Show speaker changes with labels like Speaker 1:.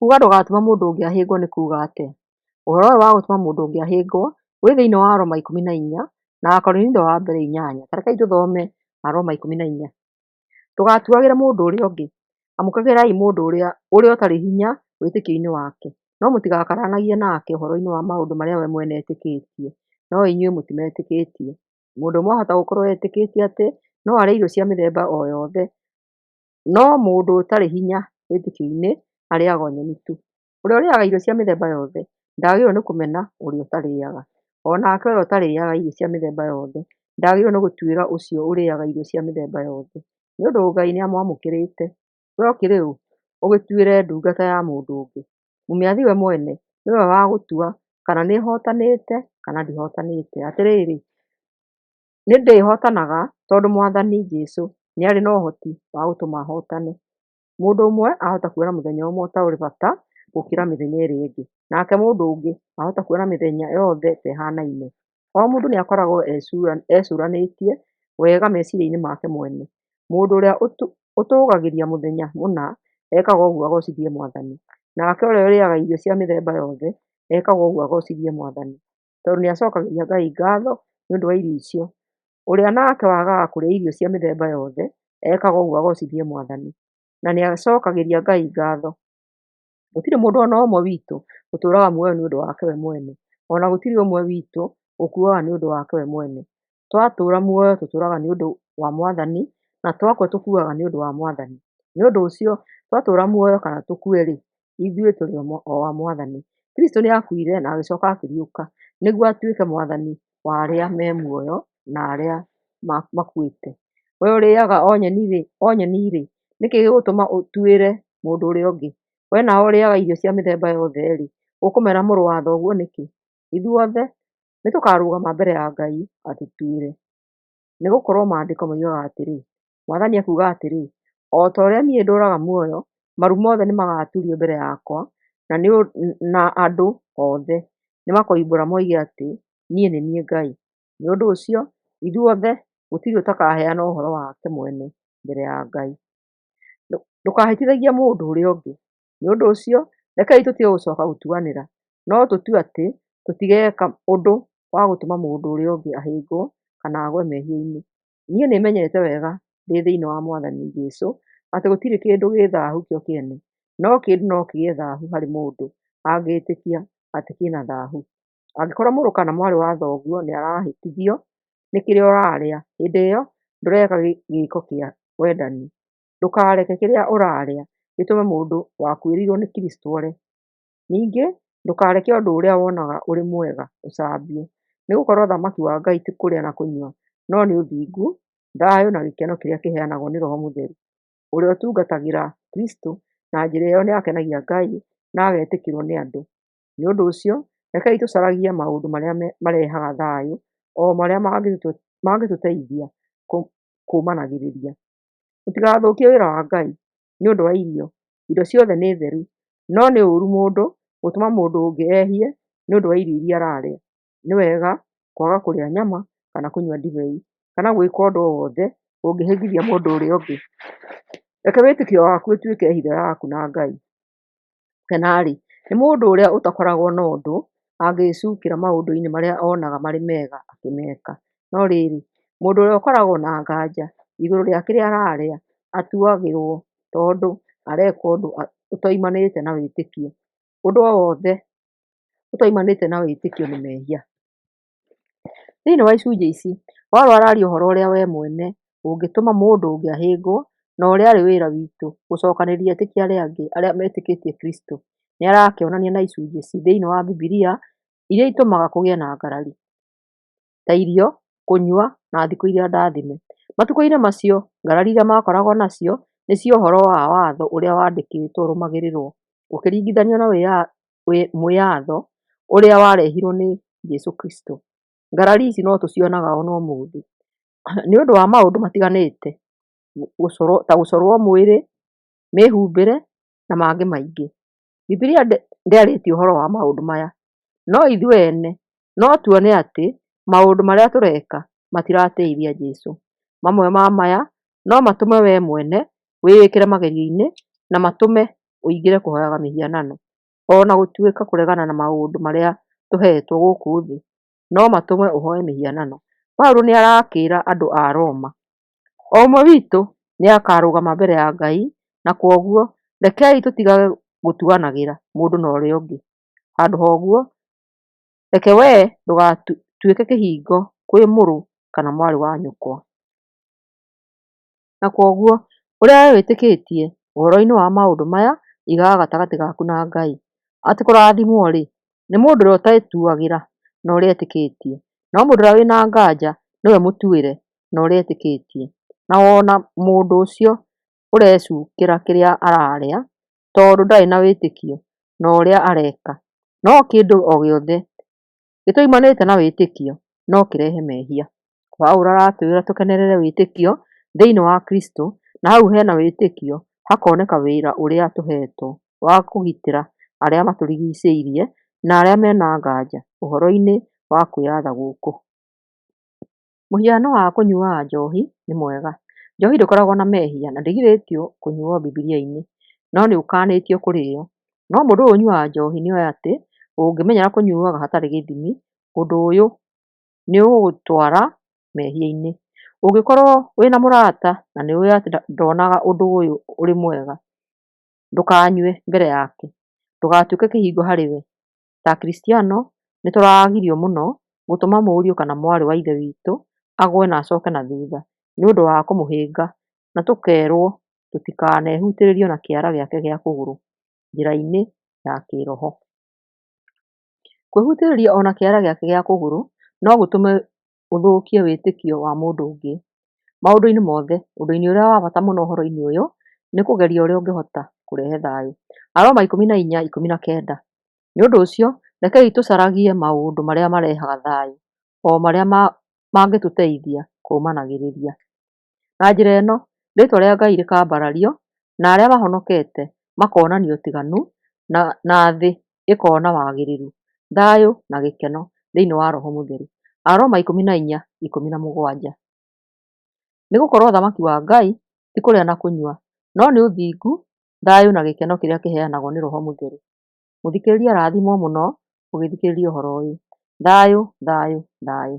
Speaker 1: Kuuga ndũgatũme mũndũ ũngĩ ahĩngwo nĩ kuuga atĩa? Ũhoro ũyũ wa gũtũma mũndũ ũngĩ ahĩngwo wĩ thĩinĩ wa Aroma 14 na Akorintho wa mbere 8. Ta rekei tũthome Aroma 14. Ndũgatuagĩre mũndũ ũrĩa ũngĩ. Amũkagĩrai mũndũ ũrĩa ũrĩa ũtarĩ hinya wĩtĩkio-inĩ wake, no mũtigakararanagie nake ũhoro-inĩ wa maũndũ marĩa we mwene etĩkĩtie, no inyuĩ mũtimetĩkĩtie. Mũndũ ũmwe ahota gũkorũo etĩkĩtie atĩ no arĩe irio cia mĩthemba o yothe, no mũndũ ũtarĩ hinya wĩtĩkio-inĩ arĩĩaga o nyeni tu. Ũrĩa ũrĩĩaga irio cia mĩthemba yothe ndagĩrĩirũo nĩ kũmena ũrĩa ũtarĩĩaga, o nake ũrĩa ũtarĩĩaga irio cia mĩthemba yothe ndagĩrĩirũo nĩ gũtuĩra ũcio ũrĩĩaga irio cia mĩthemba yothe, nĩ ũndũ Ngai nĩamwamũkĩrĩte. Wee ũkĩrĩ ũ ũgĩtuĩre ndungata ya mũndũ ũngĩ? Mũmĩathi we mwene nĩwe wa gũtua kana nĩĩhootanĩte kana ndĩhootanĩte. Atĩrĩrĩ, nĩndĩhootanaga tondũ Mwathani Jesũ nĩ arĩ na ũhoti wa gũtũma hootane. Mũndũ ũmwe ahota kuona mũthenya ũmwe ta ũrĩ bata gũkĩra mĩthenya ĩrĩa ĩngĩ, nake mũndũ ũngĩ ahota kuona mĩthenya yothe ta ĩhaanaine. O mũndũ nĩakoragwo ecũũranĩtie wega meciria-inĩ make mwene. Mũndũ ũrĩa ũtũũgagĩria mũthenya mũna ekaga ũguo agoocithie Mwathani. Nake ũrĩa ũrĩĩaga irio cia mĩthemba yothe ekaga ũguo agoocithie Mwathani, tondũ nĩacookagĩria Ngai ngaatho nĩ ũndũ wa irio icio. Ũrĩa nake wagaga kũrĩa irio cia mĩthemba yothe ekaga ũguo agoocithie Mwathani, na nĩacookagĩria Ngai ngaatho. Gũtirĩ mũndũ o na ũmwe witũ ũtũũraga muoyo nĩ ũndũ wake we mwene, o na gũtirĩ ũmwe witũ ũkuaga nĩ ũndũ wake we mwene. Twatũũra muoyo tũtũũraga nĩ ũndũ wa Mwathani, na twakua tũkuaga nĩ ũndũ wa Mwathani. Nĩ ũndũ ũcio, twatũũra muoyo kana tũkue-rĩ, ithuĩ tũrĩ o a Mwathani. Kristũ nĩakuire na agĩcooka akĩriũka nĩguo atuĩke Mwathani wa arĩa me muoyo na arĩa makuĩte. Wee ũrĩĩaga o nyeni-rĩ, nĩ kĩĩ gĩgũtũma ũtuĩre mũndũ ũrĩa ũngĩ? Wee nawe ũrĩĩaga irio cia mĩthemba yothe-rĩ, ũkũmena mũrũ wa thoguo nĩkĩ? Ithuothe nĩtũkarũgama mbere ya Ngai atũtuĩre. Nĩgũkorwo Maandĩko moigaga atĩrĩ, Mwathani ekuuga atĩrĩ, o ta ũrĩa niĩ ndũũraga muoyo, maru mothe nĩmagaturio mbere yakwa, na andũ othe nĩmakoimbũra moige atĩ niĩ nĩ niĩ Ngai. Nĩ ũndũ ũcio, ithuothe gũtirĩ ũtakaheana ũhoro wake mwene mbere ya Ngai. Ndũkahĩtithagie mũndũ ũrĩa ũngĩ. Nĩ ũndũ ũcio, rekei tũtige gũcoka gũtuanĩra, no tũtue atĩ tũtigeeka ũndũ wa gũtũma mũndũ ũrĩa ũngĩ ahĩngwo kana agwe mehia-inĩ. Niĩ nĩmenyete wega ndĩ thĩinĩ wa Mwathani Jesũ atĩ gũtirĩ kĩndũ gĩ thaahu kĩo kĩene, no kĩndũ no kĩgĩe thaahu harĩ mũndũ angĩĩtĩkia atĩ kĩ na thaahu. Angĩkorwo mũrũ kana mwarĩ wa thoguo nĩarahĩtithio nĩ kĩrĩa ũrarĩa, hĩndĩ ĩyo ndũreka gĩĩko kĩa wendani. Ndũkareke kĩrĩa ũrarĩa gĩtũme mũndũ wakuĩrĩirwo nĩ Kristũ ore. Ningĩ ndũkareke ũndũ ũrĩa wonaga ũrĩ mwega ũcambio. Nĩgũkorwo ũthamaki wa Ngai ti kũrĩa na kũnyua, no nĩ ũthingu, thayũ na gĩkeno kĩrĩa kĩheanagwo nĩ Roho Mũtheru. Ũrĩa ũtungatagĩra Kristũ na njĩra ĩyo nĩakenagia Ngai na agetĩkĩrwo nĩ andũ. Nĩ ũndũ ũcio, rekei tũcaragie maũndũ marĩa marehaga thayũ, o marĩa mangĩtũteithia kũũmanagĩrĩria. Mũtigathũkie wĩra wa Ngai nĩ ũndũ wa irio. Indo ciothe nĩ theru, no nĩ ũũru mũndũ gũtũma mũndũ ũngĩ ehie nĩ ũndũ wa irio iria ararĩa. Nĩ wega kwaga kũrĩa nyama kana kũnyua ndibei kana gwĩka ũndũ o wothe ũngĩhĩngithia mũndũ ũrĩa ũngĩ. Reke wĩtĩkio waku ũtuĩke hitho yaku na Ngai. Gũkena-rĩ, nĩ mũndũ ũrĩa ũtakoragwo na ũndũ angĩĩcukĩra maũndũ-inĩ marĩa onaga marĩ mega akĩmeka. No rĩrĩ, mũndũ ũrĩa ũkoragwo na nganja igũrũ rĩa kĩrĩa ararĩa atuagĩrũo tondũ areka ũndũ ũtoimanĩte na wĩtĩkio. Ũndũ o wothe ũtoimanĩte na wĩtĩkio nĩ mehia. Thĩinĩ wa icunjĩ ici, Paulo araria ũhoro ũrĩa we mwene ũngĩtũma mũndũ ũngĩ ahĩngwo, na ũrĩa arĩ wĩra witũ gũcokanĩrĩria etĩkia arĩa angĩ arĩa metĩkĩtie Kristo. Nĩ arakĩonania na icunjĩ ci thĩinĩ wa Bibilia iria itũmaga kũgĩe na ngarari, ta irio, kũnyua, na thikũ iria ndathime. Matukũ-inĩ macio, ngarari iria maakoragwo nacio nĩ cia ũhoro wa watho ũrĩa wandĩkĩtwo ũrũmagĩrĩrũo, ũkĩringithanio na mwĩatho ũrĩa warehirũo nĩ Jesu Kristo. Ngarari ici no tũcionaga ona ũmũthĩ nĩ ũndũ wa maũndũ matiganĩte ta gũcorwo mwĩrĩ, mĩhumbĩre na mangĩ maingĩ. Bibilia ndĩarĩtie ũhoro wa maũndũ maya, no ithuĩ ene no tuone atĩ maũndũ marĩa tũreka matiratĩithia Jesũ. Mamwe ma maya no matũme we mwene wĩĩkĩre magerio-inĩ na matũme ũingĩre kũhoyaga mĩhianano. O na gũtuĩka kũregana na maũndũ marĩa tũheetwo gũkũ thĩ no matũme ũhoe mĩhianano, Paulo nĩ arakĩĩra andũ a Roma, "O ũmwe witũ nĩakarũgama mbere ya Ngai, na kwoguo rekei tũtigage gũtuanagĩra mũndũ na ũrĩa ũngĩ. Handũ ha ũguo, reke wee ndũgatuĩke kĩhĩngo kwĩ mũrũ kana mwarĩ wa nyũkwa. Na kwoguo ũrĩa wee wĩtĩkĩtie ũhoro-inĩ wa maũndũ maya igaga gatagatĩ gaku na Ngai. Atĩ kũrathimwo-rĩ, nĩ mũndũ ũrĩa ũtetuagĩra na ũrĩa etĩkĩtie, no mũndũ ũrĩa wĩna nganja nĩwe mũtuĩre na ũrĩa etĩkĩtie. Na wona mũndũ ũcio ũrecukĩra kĩrĩa ararĩa tondũ ndarĩ na wĩtĩkio na ũrĩa areka. No kĩndũ o gĩothe gĩtoimanĩte na wĩtĩkio no kĩrehe mehia. Paũlũ aratwĩra tũkenerere wĩtĩkio thĩinĩ wa Kristo, na hau hena wĩtĩkio hakoneka wĩra ũrĩa tũhetwo wa kũgitĩra arĩa matũrigicĩirie na arĩa mena nganja ũhoro-inĩ wa kwĩyatha gũkũ. Mũhiano wa kũnyuaga njohi nĩ mwega. Njohi ndĩkoragwo na mehia na ndĩgirĩtio kũnyuo Bibilia-inĩ, no nĩ ũkanĩtio kũrĩo. No mũndũ ũyũ ũnyuaga njohi nĩoĩ atĩ ũngĩmenyera kũnyuaga hatarĩ gĩthimi, ũndũ ũyũ nĩũgũgũtwara mehia-inĩ. Ũngĩkorwo wĩna mũrata na nĩũĩ atĩ ndonaga ũndũ ũyũ ũrĩ mwega, ndũkanyue mbere yake, ndũgatuĩke kĩhingo harĩ we. Ta Akristiano nĩtũragirio mũno gũtũma mũriũ kana mwarĩ wa Ithe witũ agwe na acoke na thutha nĩ ũndũ wa kũmũhĩnga, na tũkerwo tũtikanehutĩrĩrie ona kĩara gĩake gĩa kũgũrũ njĩra-inĩ ya kĩroho. Kwĩhutĩrĩria ona kĩara gĩake gĩa kũgũrũ no gũtũme ũthũkie wĩtĩkio wa mũndũ ũngĩ. Maũndũ-inĩ mothe, ũndũ ũrĩa wa bata mũno ũhoro-inĩ ũyũ nĩ kũgeria ũrĩa ũngĩhota kũrehe thayũ. Aroma 14:19. Nĩ ũndũ ũcio, rekei tũcaragie maũndũ marĩa marehaga thayũ, o marĩa mangĩtũteithia kũũmanagĩrĩria. Na njĩra ĩno, rĩĩtwa rĩa Ngai rĩkambarario, na arĩa mahonokete makonania ũtiganu, na thĩ ĩkona wagĩrĩru, thayũ na gĩkeno thĩinĩ wa Roho Mũtheru. Aroma 14:17. Nĩ gũkorũo ũthamaki wa Ngai ti kũrĩa na kũnyua, no nĩ ũthingu, thayũ na gĩkeno kĩrĩa kĩheanagwo nĩ Roho Mũtheru. Mũthikĩrĩria rathimwo mũno ũgĩthikĩrĩria ũhoro ũyũ. Thayũ, thayũ, thayũ.